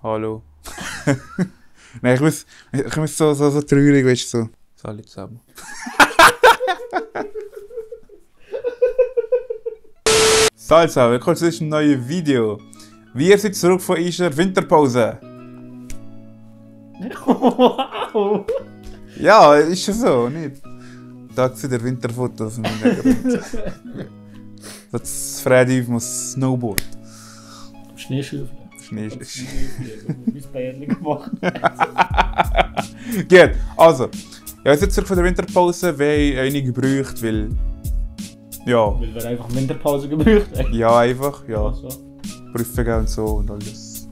Hallo. Nein, ich muss so traurig, weißt du, so. Salut zusammen. Salut zusammen, willkommen zu diesem neuen Video. Wir sind zurück von unserer Winterpause. Wow! Ja, ist schon so, nicht? Da sind der Winterfotos von meinem Hintergrund. Das Freddy auf dem Snowboard. Schneeschaufeln. Wie Bärli gemacht. Gut, also. Ja, jetzt zurück von der Winterpause, wir haben einige gebraucht, weil... Ja. Weil wir einfach Winterpause gebraucht haben. Ja, einfach, ja. Also. Prüfungen und so und alles.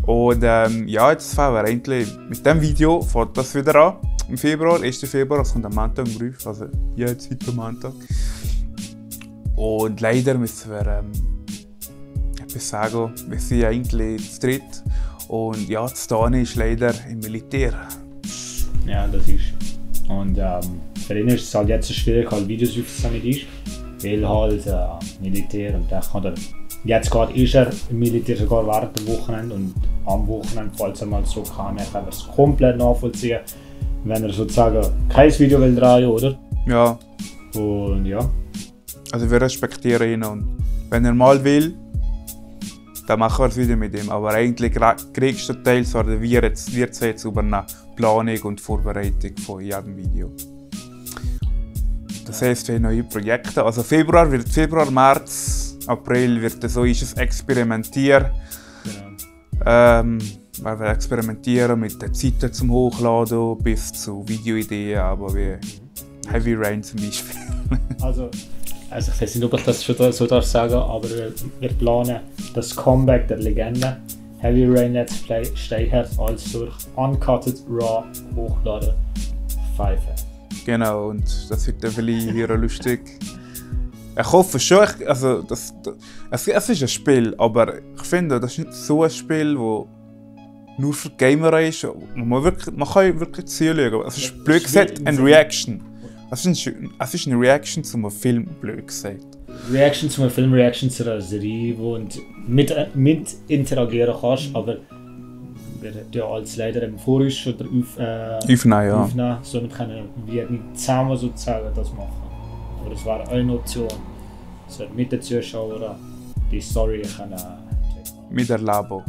Und ja, jetzt fangen wir eigentlich mit dem Video, fängt das wieder an. Im Februar, 1. Februar, das kommt am Montag im Brief, also ja, jetzt heute am Montag. Und leider müssen wir etwas sagen, wir sind eigentlich zu dritt. Und ja, das Dani ist leider im Militär. Ja, das ist. Und für ihn ist es halt jetzt schwierig, halt Videos aufzunehmen mit uns. Weil halt Militär und dann kann er. Jetzt gerade ist er im Militär sogar während dem Wochenende und am Wochenende, falls er mal so kann er es komplett nachvollziehen, wenn er sozusagen kein Video will drehen, oder? Ja. Und ja. Also wir respektieren ihn und wenn er mal will, dann machen wir es wieder mit ihm. Aber eigentlich größtenteils wird es jetzt über eine Planung und Vorbereitung von jedem Video. Das heisst, wir haben neue Projekte. Also Februar, März, April wird so ist es experimentieren. Genau. Weil wir experimentieren mit den Zeiten zum Hochladen bis zu Videoideen, aber wie Heavy Rain zum Beispiel. Also ich weiß nicht, ob ich das schon so darf sagen, aber wir planen das Comeback der Legende. Heavy Rain Let's Play Steiherz als durch Uncutted Raw hochladen pfeifen. Genau, und das wird dann vielleicht wieder lustig. Ich hoffe schon, also es ist ein Spiel, aber ich finde, das ist nicht so ein Spiel, das nur für Gamer ist. Man kann wirklich zuschauen. Es ist blöd gesagt eine Reaction. Es ist eine Reaction zu einem Film, blöd gesagt. Reaction zu einem Film, Reaction zu einer Serie, wo du mit interagieren kannst, aber wir ja als leider im Voraus schon aufnehmen, ja. Somit können wir nicht zusammen sozusagen das machen. Aber es wäre eine Option, dass wir mit den Zuschauern die Story können miterleben.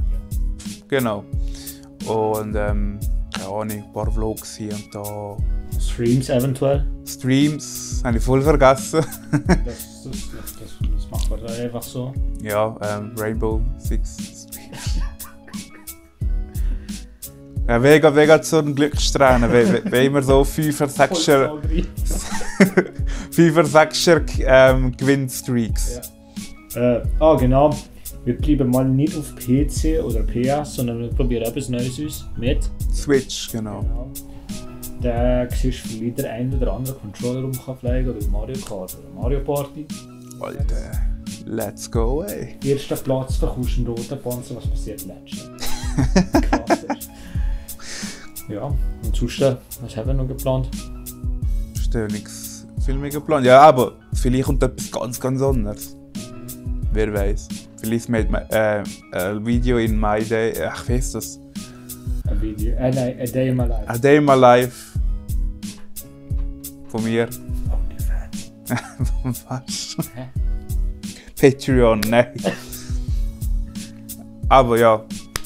Genau. Und keine Ahnung, ein paar Vlogs hier und da. Streams eventuell. Streams, habe ich voll vergessen. das machen wir einfach so. Ja, Rainbow Six Streams. Ja, mega so ein Glückssträhne, wenn immer so 5er, 6er Gewinnstreaks. Ja. Genau. Wir bleiben mal nicht auf PC oder PS, sondern wir probieren etwas Neues aus mit Switch, genau. Da siehst du vielleicht der ein oder andere Controller rumfliegen oder Mario Kart oder Mario Party. Alter, let's go away. Erster Platz, verkaufst einen roten Panzer, was passiert letztes? Krass. Ja, und sonst, was haben wir noch geplant? Ist ja nichts viel mehr geplant. Ja, aber vielleicht kommt etwas ganz anderes. Wer weiß. Vielleicht mit ein Video in My Day. Ach, wie heißt das? Ein Video. Nein, A Day in My Life. A Day in My Life. Von mir. Was? Hä? Patreon, nein. Aber ja,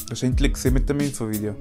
das war endlich mit dem Infovideo.